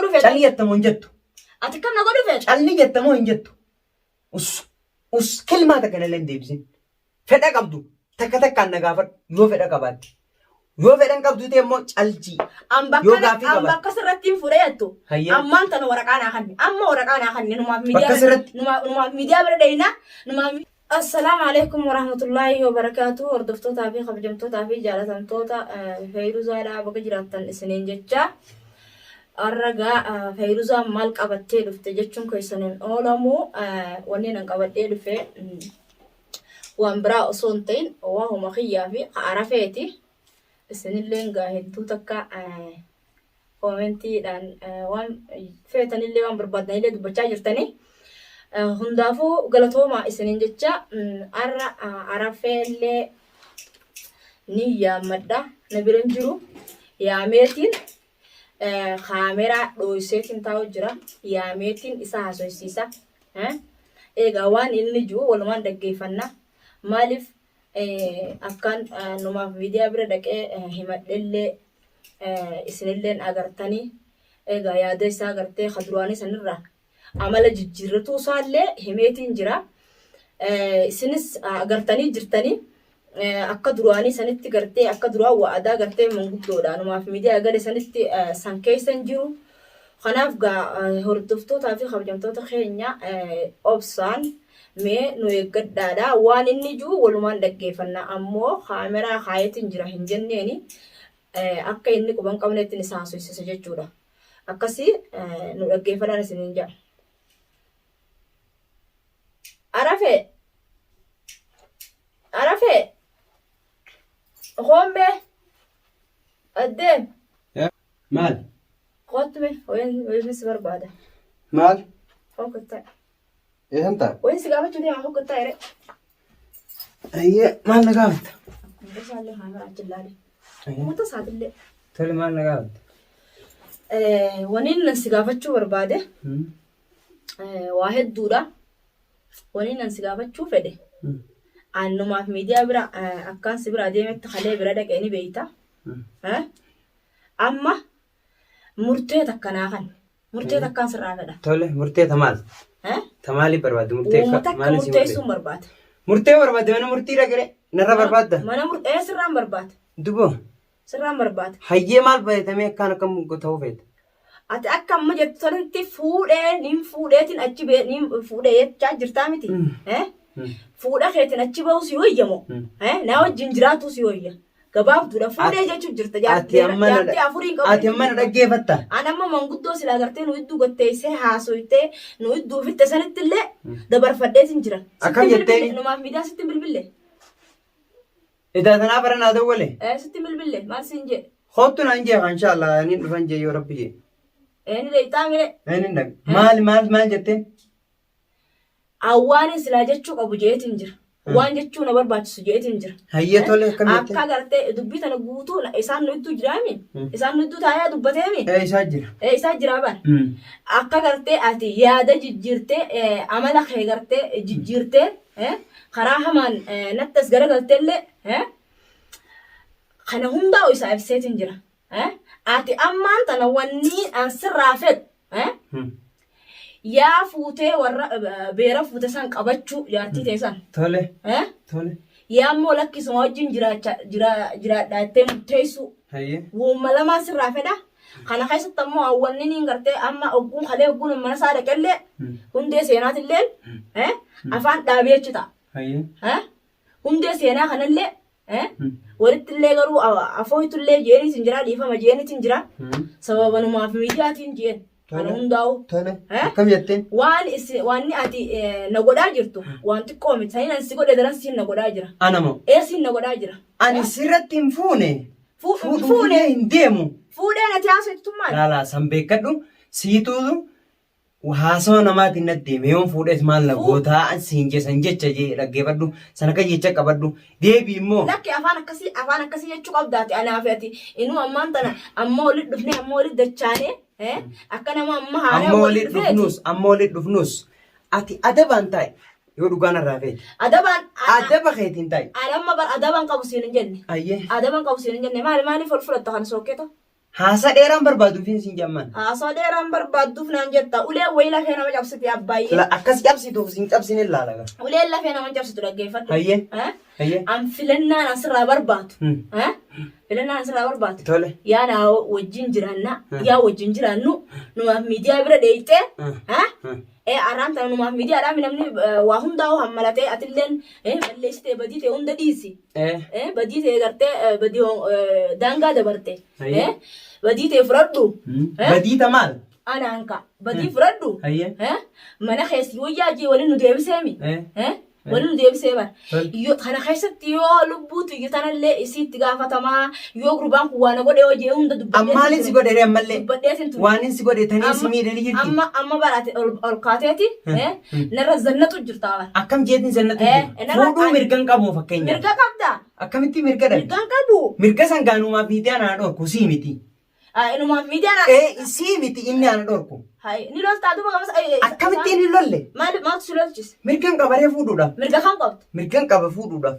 godhuu feeta? Calli jetta moo hin jettu? Ati akkam na godhuu feeta? Calli jetta moo hin jettu? Us us kilmaa takka illee hin deebisin. Fedha qabdu takka takkaan na gaafadhu yoo fedha qabaatte. Yoo fedha hin qabdu ta'e immoo caljii. An bakka Yoo gaaffii an qabaate. bakka sirratti hin fuudhee jettu. Hayyee. Ammaan tana waraqaa naa kanni. Amma waraqaa naa kanni. Numaaf miidiyaa Bakka sirratti. Numaaf miidiyaa bira dheeyna. Numaaf Assalaamu alaikum warahmatullaahi wabarakaatu. Hordoftootaa fi kabajamtootaa fi jaalatamtoota Feyruzaadhaa bakka jiraattan isiniin jecha. Har'a gaa Feyruzaan maal qabattee dhufte jechuun keessan hin oolamu. Wanni nan qabadhee dhufe waan biraa osoo hin ta'in waahuma kiyyaa fi arafeeti. Isinilleen gaa hedduu takka koomentiidhaan waan feetanillee waan barbaaddanillee dubbachaa jirtanii. Hundaafuu galatoomaa isiniin jecha har'a arafeellee ni yaammadha. Na bira hin jiru. Yaameetiin kaameraa dhooyseetiin taa'u jira. Yaameetiin isa haasoysiisa. Egaa waan inni jiru walumaan dhaggeeffanna. Maaliif akkaan numaaf miidiyaa bira dhaqee himadhellee isinilleen agartanii egaa yaada isaa gartee ka duraanii sanirraa amala jijjiirratuu isaallee himeetiin jira. Isinis agartanii jirtanii akka duraanii sanitti gartee akka duraan wa'adaa gartee manguddoodha numaaf miidiyaa gale sanitti san keessa hin jiru. Kanaaf gaa hordoftootaa fi kabajamtoota keenya obsaan mee nu eeggadhaadha. Waan inni jiru walumaan dhaggeeffanna ammoo kaameraa kaayetiin jira hin jenneeni akka inni quban qabnetti isa haasofsiisa jechuudha. Akkasii nu dhaggeeffadhaan isiniin jedha. Arafee! Arafee! Koommee! Addee! Maal? Kottu mee wayiin si barbaada. Maal? Hokkottaa. Eessan ta'a? Wayiin si gaafachuu deema hokkottaa yeree. Ayyee maal na gaafatta? Akkuma isaallee kaameraa achi ilaali. Uummata isaatillee. Tole maal na gaafatta? Waniin si gaafachuu barbaade waa hedduudha. Waniin an si gaafachuu fedhe annumaaf miidiyaa bira akkaan si bira deemetti kalee bira dhaqee ni beeyta. Amma murtee takka naa kan murtee takkaan sirraa fedha. Tole murtee ta maal? Ta maalii barbaadde murtee Uuma takka maaliin si murteessuun barbaada. Murtee barbaadde mana murtii dhaqee narra barbaadda? Mana murtee sirraan barbaada. Duboo Sirraan barbaada. Hayyee maal fayyadamee akkaan akkam ta'uu feeta? Ati akka amma jettu sanitti fuudhee nin fuudheetiin achi bee nin fuudhee jechaa jirtaa miti. Eh? Fuudha keetiin achi bahuu si wayya moo? Eh? Na wajjin jiraatuu si wayya. Gabaabduudha. Fuudhee Ati- jechuun jirta. Ati amma na Jaartii afuriin qabu. Ati amma na dhaggeeffatta? An amma manguddoo silaa gartee nu idduu gatteessee haasoytee nu idduu fitte sanitti illee dabarfadheetiin jira. Akkam Sitti jetteeni? bilbille numaaf miidiyaa sitti bilbille. Idaa tanaa bara naa dawwale. Eh, sitti bilbille maal siin jedhe? Kottu naan jee inshallah ni dhufan jee yoo rabbi jee. Eh, ni deeyxaa mire. Eh, ni dhaq. Maal maal maal jetteen? Awwaanin silaa jechuu qabu jeetiin jira. Waan jechuu na barbaachisu jeetiin jira. Hayyee tole akkam jettee? Akka gartee dubbii tana guutuu isaan nu idduu jiraami. Isaan nu idduu taa'ee dubbateemi. Eh, isaa jira. Eh, isaa jiraa bara. Akka gartee ati yaada jijjiirtee amala kee gartee jijjiirtee karaa hamaan natti as garagaltellee kana hundaa isaa ibseetiin jira. Ati ammaan tana wanni an sirraa fedhu yaa fuutee warra beera fuute san qabachuu jaartii tee san. Tole. Tole. Yaa immoo lakkisuma wajjin jiraadhaa jettee murteessuu. Hayyee. Uuma lamaan sirraa fedha. Kana keessatti ammoo hawwanni niin gartee amma ogguun kalee ogguun mana isaa dhaqellee hundee seenaatillee afaan dhaabee achi ta'a. Hayyee. Hundee seenaa kanallee walitti illee garuu afooytullee jeeniitiin jira dhiifama jeeniitiin jira. Sababanumaaf miidiyaatiin jeen. Kana Tole. hundaa'u. Tole. Akkam jetteen? Waan isin waanni ati na godhaa jirtu waan xiqqoo miti. Saniin ani si godhe daran siin na godhaa jira. Ana moo? Ee siin na godhaa jira. Ani sirratti hin fuune. Fuudhuuf Fuune. illee hin deemu. Fuudheen ati haasoftu maali? Laalaa san beekadhu siituu haasawa namaatiin natti deeme yoon fuudhes maal na gootaa an siin jee san jecha jee dhaggeeffadhu san akka jecha qabadhu deebii immoo Lakki afaan akkasii afaan akkasii jechuu qabdaati anaa fi ati inuu ammaan tana amma walitti dhufnee amma walitti dachaanee akka nama amma haaraa amma walitti walitti dhufeeti. dhufnus amma walitti dhufnus ati adabaan taa'i yoo dhugaan irraa feete Adabaan adaba keetiin taa'i. Ani amma bar adabaan qabu siin hin jenne. Ayyee. Adabaan qabu siin hin jenne maali maaliif ol fudhatta kana sookkeeta? Haasaa dheeraan barbaaduufin siin jammaan. Haasaa dheeraan barbaadduuf naan jetta. Uleen wayii lafee nama cabsiti abbaay'ee. La akkas cabsituuf siin cabsine laala gaa. Uleen lafee nama cabsitu dhaggeeffadhu. Hayyee. Eh? Hayyee. An filannaan asirraa barbaadu. Hmm. Eh? Filannaan asirraa barbaadu. Tole. Yaa naa wajjin jiraanna. Yaa wajjin jiraannu. Numaaf miidiyaa bira dheeyxee. Hmm. Eh? Hmm. Eh, arraan tana numaaf miidiyaadhaan namni waa hundaa'u hammalatee atilleen balleessitee badii ta'e hunda dhiisi. Eh. Badii ta'e gartee badii daangaa dabarte. Hayyee. Badii ta'e fudhadhu. Hmm. Eh? Badii ta maal? Anaan ka badii fudhadhu. Hayyee. Mana keessi wayyaa jee waliin nu deebiseemi. Eh. Waliin nu deebisee bara. Tole. Yoo kana keessatti yoo lubbuutu iyyuu tanallee isiitti gaafatamaa yoo gurbaan kun waan godhe hojii hunda dubbadhee Ammaalin si godhe ree ammallee. Dubbadhee sin ture. Waanin si godhe tanii si miidhanii jirti. Amma barate ol kaateeti narra zannatu jirta bara. Akkam jeetiin zannatu Eh, jiru. narra- Fuudhuu mirgan qabu fakkeenyaaf. Mirga qabda. Akkamitti mirga dhabe? Mirgan qabu. Mirga sangaanumaaf miidiyaa ana dhorku sii miti. Inumaaf miidiyaan Eh sii miti inni ana dhorku. ni loltaa duuba gamas. Akkamittiin hin lolle? Maal maaltu si lolchise? Mirgan qabaree fuudhuudhaaf. Mirga kam qabda? Mirgan qaba fuudhuudhaaf.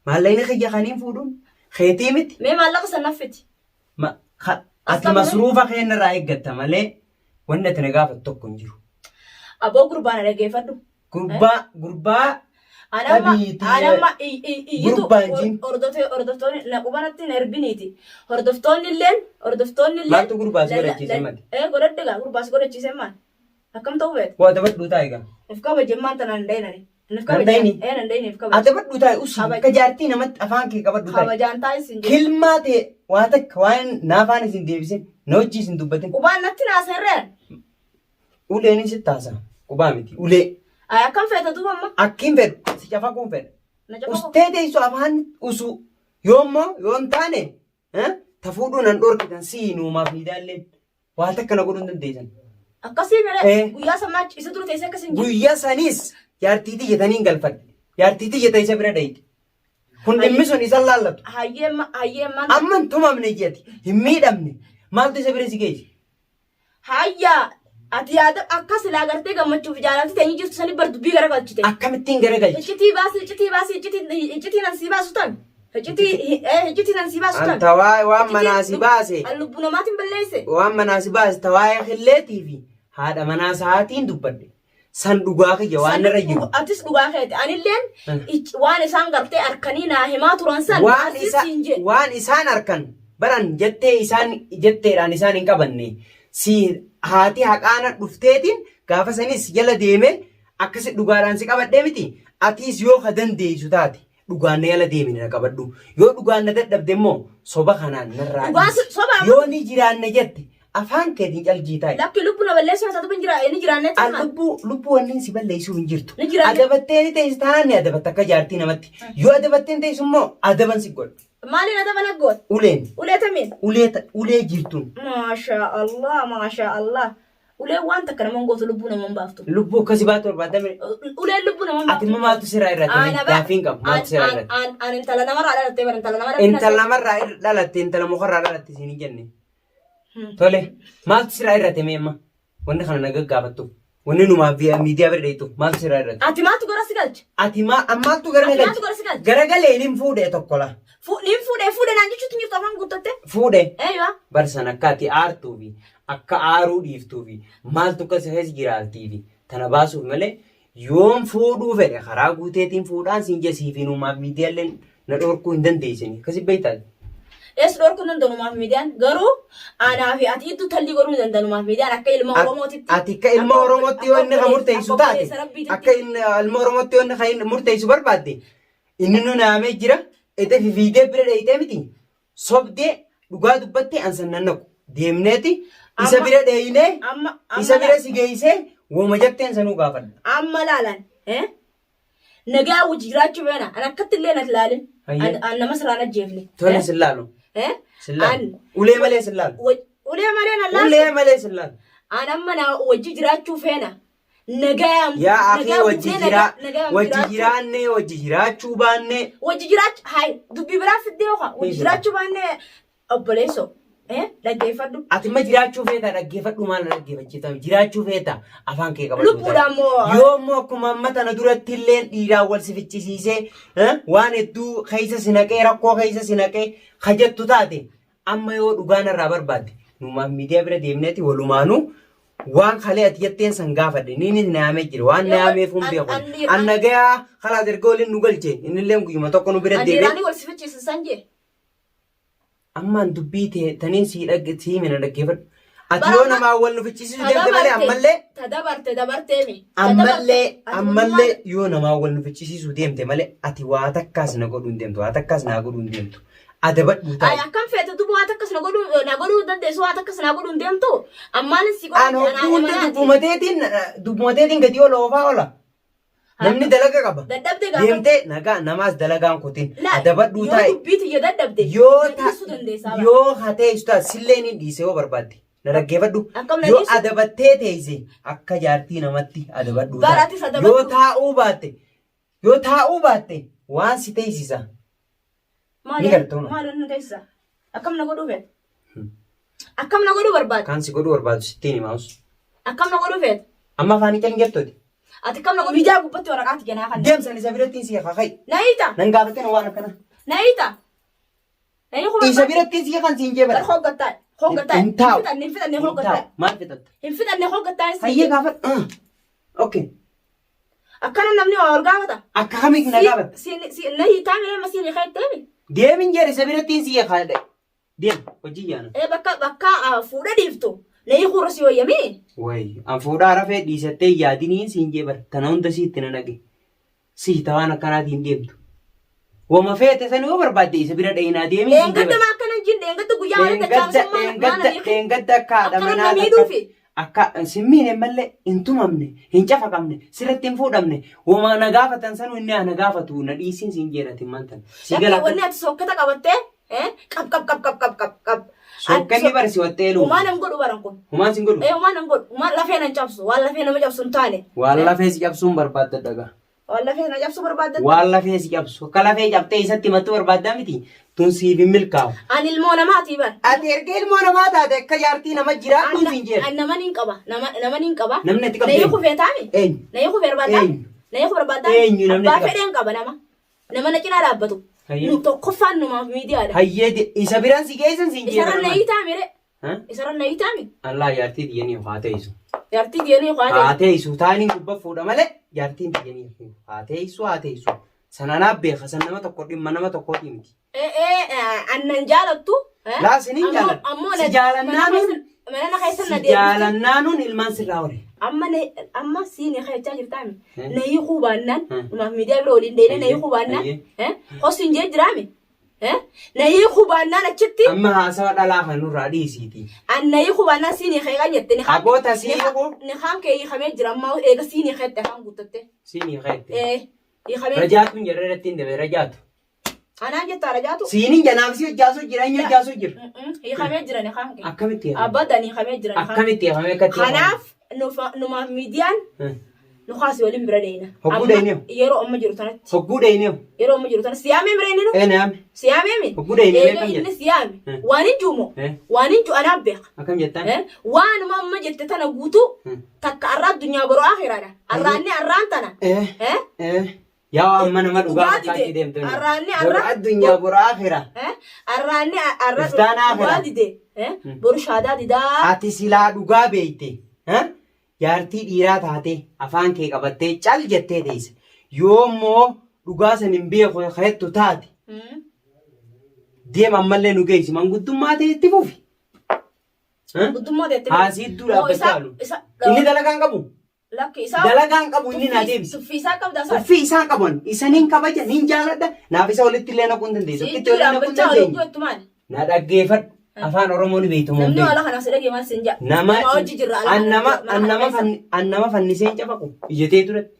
Maallaqni kiyya kaniin fuudhuun keetii miti. Mee maallaqa san naffiti. Ati masruufa keenyarraa eeggatta malee wanni ati na gaafattu tokko hin jiru. Aboo gurbaan dhaggeeffadhu. Gurbaa gurbaa Anamma Dhabiitii, anamma iyyitu gurbaan jin. hordoftoonni na qubanatti na erbiniiti. Hordoftoonni illeen hordoftoonni illeen. Maaltu gurbaa si godhachiise mati? Godhadhe gaa gurbaa si godhachiise maal? Akkam ta'uu beekta? Waa dabadhuu taa'i gaa. If kabaje maal tanaan hin dayinani. If Nan dayini? Nan dayini if kabaje. Ati dabadhuu taa'i usii Kabaja. akka jaartii namatti afaan kee qabadhu taa'i. Kabajaan taa'i sin jedhe. Kilmaa ta'e waa takka waan naafaan isin deebisin na hojii isin dubbatin. Qubaan natti naaserreen. Uleen sitti haasa'a. Qubaa miti ulee. Ay akkam feeta duuba amma? Akkiin fedhu si cafaquun fedha. Na cafaqu. Ustee teessu afaan usu yoommoo yoo hin taane ta fuudhuu nan dhorkitan sii nuumaaf miidhaalleen waa takka na godhuu hin dandeessan. Akkasii mere Eh. guyyaa sammaa isa dura teessee akkas hin jiru. Guyyaa saniis jaartiitii jetanii hin galfadhe. Jaartiitii jeta isa bira dhayite. Kun dhimmi sun isa laallatu. Hayyee hayyee maal? Amma hin tumamne jeti hin miidhamne maaltu isa bira si geesse? Hayyaa ati yaada akka silaa gartee gammachuuf jaalalti teenyi jirtu sani bar dubbii gara galchite. Akkamittiin garagalche? Iccitii baasi iccitii baasi iccitii iccitii nan sii baasu tan. Iccitii iccitii nan sii baasu tan. Anta waan manaa si baase An lubbuu namaatiin balleesse. waan manaa si baase ta waa'ee qilleetii fi haadha manaa sa'aatiin dubbadhe. San dhugaa kiyya waan irra jiru. Atis dhugaa keeti. Anilleen waan isaan gartee harkanii naa himaa turan san Waan asis isa siin jedhe. waan isaan harkan baran jettee isaan jetteedhaan isaan hin qabanne si haati haqaana dhufteetiin gaafa sanis jala deeme akkasi dhugaadhaan si qabadhee miti atiis yoo ka dandeessu taate dhugaan na jala deemine na qabadhu yoo dhugaan na dadhabde immoo soba kanaan narraa Dhugaan dhiisi. soba amma- yoo ni jiraanne jette afaan keetiin calgii taa'i. Lakki lubbu na balleessuu haa ta'u jira inni jiraannetti An maal? lubbuu lubbuu wanni si balleessuu hin jirtu. Ni jiraanne. Adabattee ni teessi taanaan ni adabatta akka jaartii namatti. Yoo adabattee ni teessu immoo adaban si godha. Maaliin adaba naggoot? Uleen Ulee tamiin? ulee ulee jirtuun Maasha Allah maasha Allah. Uleen waan takka nama hin gootu lubbuu nama hin baaftu. lubbuu akkasii baatu barbaadame. Uleen lubbuu nama hin Ati immoo maaltu sirraa irratti gaaffii hin qabu maaltu sirraa irratti. An intala namarraa dhalattee bara intala namarraa Intala namarraa dhalatte intala mukarraa dhalatte siin hin jenne. Tole maaltu sirraa irratti mee amma wanni kana na gaggaafattu wanni numaaf miidiyaa bira dheeytu maaltu sirraa irratti. Ati maaltu gara si galche? Ati maaltu gara Ati maaltu gara si galche? Garagalee nin fuudhee tokko la. Niin fuudhee fuudhee naan jechuutti jirtu afaan guuttatte. Fuudhee. Eeywa. Barsan akka ati aartuu fi akka aaruu dhiiftuu fi maaltu akka si keessa jiraattii fi tana baasuuf malee yoon fuudhuu fedhe karaa guuteetiin fuudhaan siin jessii fi numaaf miidiyaaleen na dhorkuu hin dandeessini. Akkasi beektaa? Ees dhorkuu hin danda'u numaaf miidiyaan garuu anaa fi ati iddoo tallii godhuu hin danda'u numaaf miidiyaan akka ilma Oromootitti. Ati akka ilma Oromootti yoo inni kan murteessu taate akka ilma Oromootti yoo inni kan murteessu barbaadde inni nu naamee jira ete fifiidee bira dheeyitee miti sobdee dhugaa dubbattee ansan nan naqu deemneeti isa bira dheeyinee isa bira si geessee wooma jetteen sanuu gaafadha. Amma laalan nagaa wajji jiraachuu beena an akkatti illee nat laalin an nama siraan ajjeefne. Tole sin laalu. Sin laalu. Ulee malee sin laalu. Ulee malee nan laalu. Ulee malee sin laalu. An amma na wajji jiraachuu feena. Nagaa Yaa akii wajji jiraa wajji jiraannee wajji jiraachuu baannee. Wajji jiraachuu hayi dubbii biraa fiddee yookaan wajji jiraachuu baannee obboleessoo dhaggeeffadhu. Ati imma jiraachuu feeta dhaggeeffadhu maal na dhaggeeffachiifta jiraachuu feeta afaan kee qabadhu. Lubbuudhaan moo Yoo immoo akkuma amma tana duratti illee dhiiraan wal si ficcisiisee waan hedduu keessa si naqee rakkoo keessa si naqee hajattu taate Amma yoo dhugaa narraa barbaadde numaaf miidiyaa bira deemneeti walumaanuu waan kalee ati jetteen san gaafadhe. Inni na yaamee jira. Waan na yaameef hin beeku. An nagayaa kalaas erga waliin nu galche innillee guyyuma tokko nu bira deebi'e. Dhiiraanii wal sifachiisan san jee. Ammaan dubbii tee taniin sii dhagge sii hime na dhaggeeffadhu. Ati yoo namaa wal nu ficcisiisu deemte malee ammallee Ta dabarte dabarteemi. ammallee ammallee yoo namaa wal nu ficcisiisu deemte malee ati waa takkaas na godhuu hin deemtu waa takkaas naa godhuu hin deemtu. Adabadhuu Ay taa'i. akkam feete duba waa takkas na godhuu na godhuu dandeessu waa takkas na godhuu hin deemtu. Ammaan si godhu An hogguu hunda dubbumateetiin dubbumateetiin gadi ol oofaa oola. Namni dalaga qaba. Dadhabde gaafa. Deemtee nagaa namaas dalagaan kutin. Laa, Adabadhuu yoo taa'i. dubbii tiyya dadhabde. Yoo na ta dhiisuu dandeessaa bara. yoo hatee taate sillee ni dhiise yoo barbaadde. Na dhaggeeffadhu. Akkam na Yoo dhiisu? adabattee teesse akka jaartii namatti adabadhuu Bara taa'i. atis adabadhu. Yoo taa'uu baatte yoo taa'uu baatte waan si teessisa. Maal Ni garta huna. maal nu teessisa? Akkam na godhuu feete? Akkam na godhuu barbaadde? Kan si godhuu barbaadu sittiin himaus. Akkam na godhuu feete? Amma afaan hin jettooti. Ati akkam na godhuu? Miidiyaa gubbatti waraqaati jenaa kan. Deemsan isa biratti si kakai. Na hiita! Nan gaafateen waan akkana. Na hiita! Na hiikuu Isa barbaadde? biratti si kan siin jee Bar bara. hooggattaa. Hooggattaa. Hin taa'u. Hin fixanne hin fixanne Hin taa'u. hooggattaa. Maal fixatta? Hin fixanne hooggattaa. Hayyee gaafadhu. Okay. Akkana namni waa ol gaafata. Akka kamiif na gaafatta? Na hiitaa mee amma siin hiikaa itteemi? Deemin jedhe isa biratti si kaadhe. Deem hojii yaana. Ee bakka bakka fuudha dhiiftu. Na hiikuu irra si wayyamii? Wayi an fuudhaa rafee dhiisattee yaadiniin siin jee bara tana hunda siitti na naqe. Sii tawaan akkanaatiin deemtu. Wama feete sani yoo barbaadde isa bira dhayinaa deemii siin jee Dheengadda bara. maa akkana hin jin dheengadda guyyaa walitti Dheengadda dachaabsummaa maana dheengadda hiiki. dheengadda akka haadha Akkana manaa na miidhuufi. akka sin miine malee hin tumamne hin cafaqamne sirratti hin fuudhamne wama na gaafatan sanuu inni na gaafatu na dhiisiin siin jeeratin mantan. Si Lakkii gala wanni ati sokkata qabattee qab qab qab qab qab qab qab. Sokkanni bara si waxxeelu. Humaa nan godhu baran kun. Humaan sin godhu. Ee humaa nan godhu. Humaa lafee nan cabsu. Waan lafee nama cabsu hin taane. Waan lafee si cabsuun barbaadda dhagaa. Waan lafee na cabsu barbaadda. Waan lafee si cabsu. Akka lafee cabxee isatti himattu barbaaddaa miti. Tun siif hin milkaa'u. Ani ilmoo namaati bar. Ati erga ilmoo namaa taate akka jaartii nama jiraadhuun siin jedha. Ani nama nin qaba. Nama nin qaba. Namni ati qabdu Na eenyu? hiiku feetaami? Eenyu? Na hiiku barbaaddaa? Eenyu? Na hiiku barbaaddaa? Eenyu namni Abbaa ati qabdu? fedheen qaba nama. Nama na cinaa dhaabbatu. Hayyee. Nu tokkoffaan numaaf miidiyaadha. Hayyee isa biraan si geessan siin jedha. Isarra na hiitaami re. Isarra na hiitaami? Allah jaartii tiyyanii haa teessu. Jaartii tiyanii haa Haa teessu taaniin gubba fuudha malee jaartiin tiyyanii haa teessu haa teessu. Sana naaf beeka san nama tokko dhimma nama tokkooti miti. Annan jaalattu. Laa sinin jaaladha. Si jaalannaanuun Mana na keessa na si deebifte. jaalannaanuun ilmaan sirraa hore. Amma na amma siin keechaa jirtaami. Eh. Na hiikuu baannaan Eh. numaaf miidiyaa bira waliin deemnee na hiikuu baannaan. Hayyee. Hosin jee jiraami. Na hiikuu baannaan achitti. Amma haasawa dhalaa kan nurraa dhiisiiti. An na hiikuu baannaan siin hiikaa jette. Aboota si hiikuu? Nikaan kee hiikamee jira amma eega siin hiikeette afaan guuttatte. Siin hiikeette. Ee hiikamee jira. Rajaatuun jarra irratti hin dabe rajaatu. Anaan jettaa rajaatu. Siinin janaaf si hojjaasuu jira inni hojjaasuu jira. Hiikamee jira nikaan kee. Akkamitti hiikame? Abadan hiikamee jira nikaan. Akkamitti hiikame akkatti hiikame? Kanaaf numaaf miidiyaan nu kaasi waliin bira deena. Hogguu Amma deeynee? Yeroo amma jiru tanatti. Hogguu deeynee? Yeroo amma jiru tanatti. Siyaamee bira inni nu? Ee naame. Siyaamee mi? Hogguu deeynee Eega akkam inni jette? siyaame. Eh. Waan hin juumo. Eh. Waan hin ju anaaf beeka. Akkam jettaan? Eh? Waanuma amma jette tana guutuu takka arraa addunyaa boroo akhiraadha. Arraanni arraan tana. Eh. Eh? Eh. Yaa amma nama dhugaa Dhugaa fakkaachuu dide. deemtu. Arraanni Boru arra. addunyaa boru akhira. Eh? Arraanni arra Iftaan dhugaa akhira. dide. Eh? Boru shaadaa didaa. Ati silaa dhugaa beekte. Eh? Jaartii dhiiraa taatee afaan kee qabattee cal jettee teesse. Yoo immoo dhugaa san hin beeku jettu taate deem ammallee nu geessi manguddummaa ta'e itti fufi. Eh? Guddummaa ta'e itti Haa siidduu dhaabbachaa oolu. Inni dalagaa hin qabu. Lakki isaa. Dalagaa hin qabu inni naa deebisi. Tuffii isaa qabda isaa. Tuffii isaan qaban isaniin kabaja nin jaaladha naaf isa walitti illee naquu hin dandeessu. Walitti Siidduu illee naquu hin dhaabbachaa oolu dandeenye. jettu maali? Na dhaggeeffadhu. Afaan Oromoo ni beektu moo hin Namni beektu? ala kana si dhagee maal siin jedha? Nama Nama hojii jirra ala an nama kana an nama keessa. an nama fannisee hin cafaqu ijatee duratti.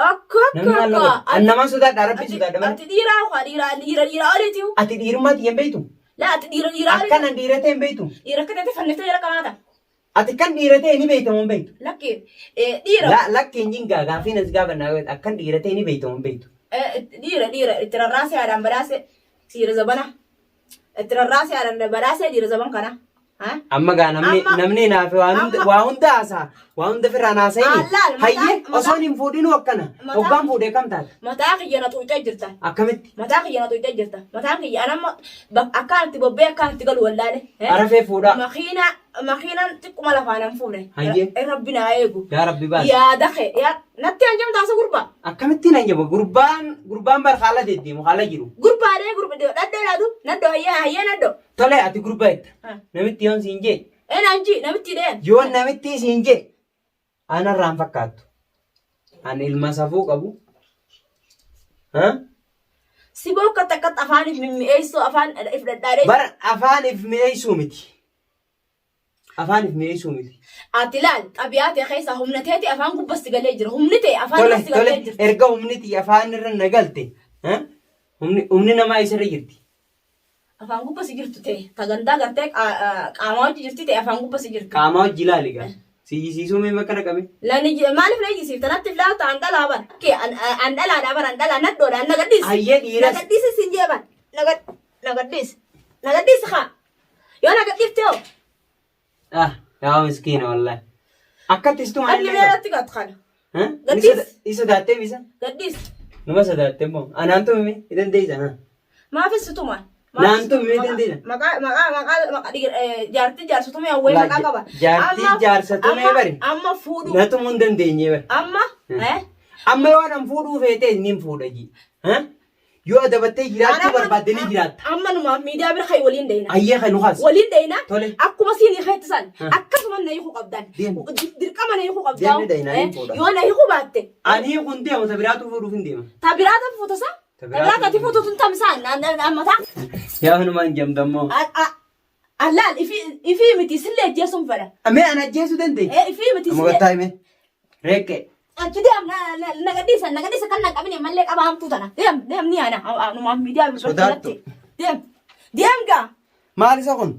Akka Namni akka maal na akka. godha? An nama sodaadha rabbi sodaadha malee. Ati dhiiraa haa dhiiraa dhiira dhiiraa oliiti. Ati dhiirummaa tiyya hin beektu? Laa ati dhiira dhiiraa oliiti. Akkan an dhiira ta'e hin beektu? Dhiira akka ta'e fanniftee jala qabaata. Ati kan dhiira ta'e ni beekta moo hin beektu? Lakki dhiira La lakki hin jingaa gaafiin as gaafannaa akkan dhiira ta'e ni beekta moo hin beektu? Dhiira dhiira itti rarraasee haadhaan badhaasee dhiira zabana. Itti rarraasee haadhaan badhaasee dhiira zaban kana. Amma gaa namni Amma- namni naafe waan hunda amma- waa hunda haasaa. Waa hunda firraan haasa'ini. Allaal, mataa- Hayyee mataa- osoon hin fuudhinuu akkana. Mataa- Hoggaan fuudhee kam taata? Mataa kiyya na xuuxee jirta. Akkamitti? Mataa kiyya na xuuxee jirta. Mataan kiyya anamma akkaan itti bobbee akkaan itti galu wallaale. Arafee fuudhaa. Makiinaa makiinaan xiqquma lafaan hin fuune. Hayyee. Rabbi naa eegu. Yaa Rabbi baasi. Yaada kee yaa natti hanjamta asa gurbaa. Akkamittiin hanjama? Gurbaan gurbaan bar haala deddeemu haala jiru. Gurbaadhee gurba dhaddoo laatu naddoo hayyee hayyee naddoo. Tole ati gurbaa jetta. Ah. Namitti yoon siin jee. Een anji namitti dheen. Yoon namitti siin jee. Anarraan fakkaattu. Ani ilma safuu qabu. Ha? Si bokka takka afaan if mimmi'eessuu afaan if dhadhaadhee. Bar afaan if mi'eessuu miti. Afaan if mi'eessuu miti. Ati laal xabiyaa ta'e keessaa humna teeti afaan gubbas si galee jira. Humni ta'e afaan Tole irra si galee tole jirti. erga humni tiyya afaan irra na galte. Ha? Humni humni namaa isarra jirti. Afaan gubba si jirtu ta'e tagandaa gartee qaamaa hojii jirti ta'e afaan gubba si jirti. Qaamaa hojii ilaali gaa. Siyyisiisuu mee bakka naqame. Lani maaliif na iyyisiifta natti filaalta an dhalaa bar. Kee an dhalaadhaa bar an dhalaa nadhoodha an nagadhiis. Hayyee dhiiras. Nagadhiisi sin jee bar. Nagadhiis. Nagadhiisi kaa. Yoo nagadhiifte hoo. Ah yaa miskiina wallahi. Akkatti istuma Anni meelatti gad kana. Gadhiis. Ni sodaattee misa? Gadhiis. Numa sodaattee immoo. Anaan tumime ni dandeessa. Ha? Maafis situma. Naan tumime dandeessa. Maqaa maqaa maqaa maqaa jaartii jaarsa tumee hawwee Laa, maqaa qaba. Jaartii jaarsa tumee bari. Amma fuudhu. Na tumuu hin dandeenye bari. Amma. Eh? Amma yoo anan fuudhuu feetee ni fuudha ji. Ha? Yoo adabattee jiraachuu barbaadde ni jiraatta. Amma numaaf miidiyaa bira kai waliin deeyna. Ayyee kan nu kaas. Waliin deeyna. Tole. Akkuma siin hiiketti san. Ha. Akkasuma na hiikuu qabdan. Deemi. Dirqama na hiikuu qabdaa. Deemni deeyna, ni fuudha. Yoo na hiikuu baatte. Ani kun deemu ta biraatu fuudhuuf hin deema. Ta biraa ta fuuta sa? Ta Ta biraa biraa tati fuutu tun tamsaan. Mataa. Yaa hunumaan jamdammoo. Allaal ifii miti sillee ajjeesuun fedha. Mee ana ajjeesuu dandeenya? Ifii miti Amma sillee. gattaa hime. Reeqqee. Achi deem na gadhiisa na gadhiisa kan na qabine mallee qaba hamtuu tana. Deem deem ni ana numaaf miidiyaa bira Sodaattu. Deem deem gaa. Maal isa kun?